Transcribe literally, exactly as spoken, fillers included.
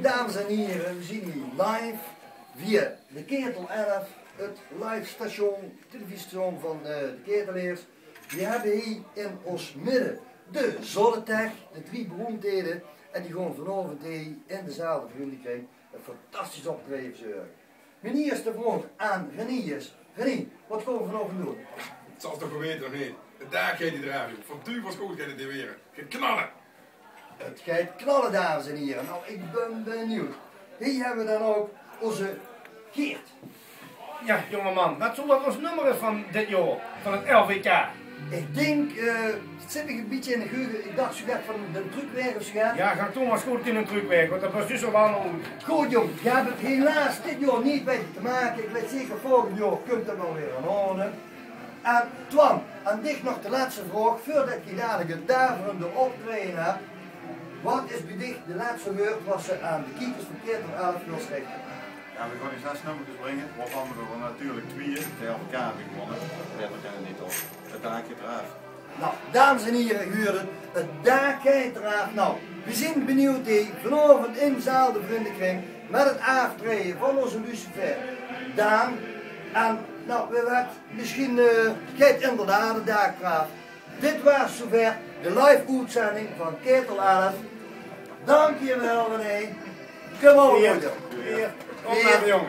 Dames en hiere, we zien hie live via de Ketel elf, het live station, televisiestation van eh, de Keteleers. We hebbe hie in ós midde de Zonnetech, de drie beroemdheden. En die gaon vanaovend hie in dezelfde vrundekring ein fantastisch optraeje verzörge. Mien ierste vraog aan René is: René, waat gaon we vanaovend doon? Det zals se toch waal weite, of neet? De daak geit hie d'raaf, jóng. Van duvel geit 't hie waere. Geit knalle. Het geit knalle, dames en hiere. Nou, ik bin benuujd. Hie hebbe we dan ouk ózze Geert. Jao, jóngeman, waat zal det ós nummer is van dit jaor, van het L V K? Ik dink, eh, zit mich ein bietje in de geheuge. Ik dach zoe get van de Truukweg of zoe get. Jao, gaon toch mer good in de Truukweg, want det waas dus al lang oet. Good, jóng, we hebbe het helaas dit jaor neet weite te make. Ik weit zeker, volgend jaor kump det waal weer in orde. En Twan, aan dich nog de lètste vraog, veurdet geej dalik het daverende optraeje het. Waat is bie dich de lètste wäörd waat se aan de kiekers van Ketel elf wils richte? Jao, we gaon hie zes nummerkes bringe, waovan we d'r natuurlik twieë, de L V K, hebbe gewónne. Baeter kan het neet, toch? Het daak geit d'raaf. Nou, dames en hiere, geej huurt het, het daak geit d'raaf. Nou, we zien benuujd hie vanaovend in zaal de Vrundekring mit het aaftraeje van ózze Lucifer, Daan. En, nou, wae weit, misschien eh, geit inderdaad het daak d'raaf. Dit waas zoever de live-oetzending van Ketel elf. Dankjewel, René. Kom op, jóng. Hie, opname, jóng.